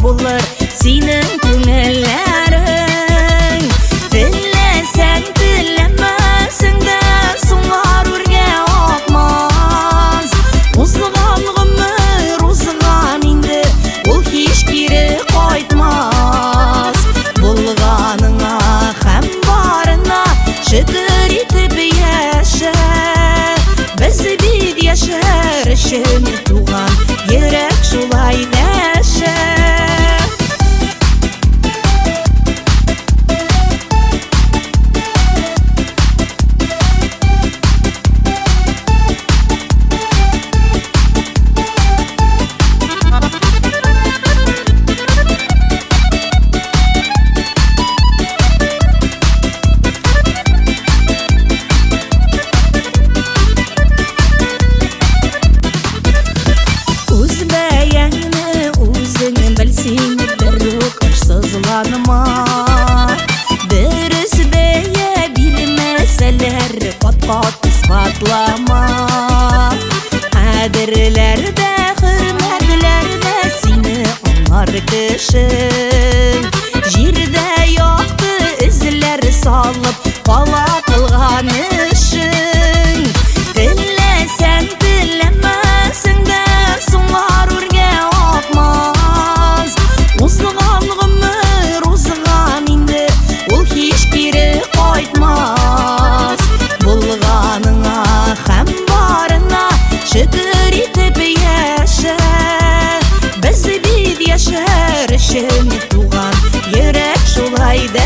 булыр синең күңелләрең. Теләсәң, теләмәсәң дә, сулар үргә акмас. Узган гомер узган инде, ул һич кире кайтмас. Булганыңа һәм барына шөкер итеп яшә. Без бит яшәр өчен туган, йөрәк шулай дәшә. Үз бәяңне үзең бел син, берүк ышсызланма. Дөрес бәя бирмәсәләр, кат-кат исбатлама. Кадерләр дә, хөрмәтләр дә сине аңлар кеше. Җирдә якты эзләр салып кала кылган эшең. Теләсәң, теләмәсәң дә, сулар үргә акмас. Узган гомер узган инде, ул һич кире кайтмас. Булганыңа һәм барына шөкер итеп яшә. Без бит яшәр өчен туган, йөрәк шулай дәшә.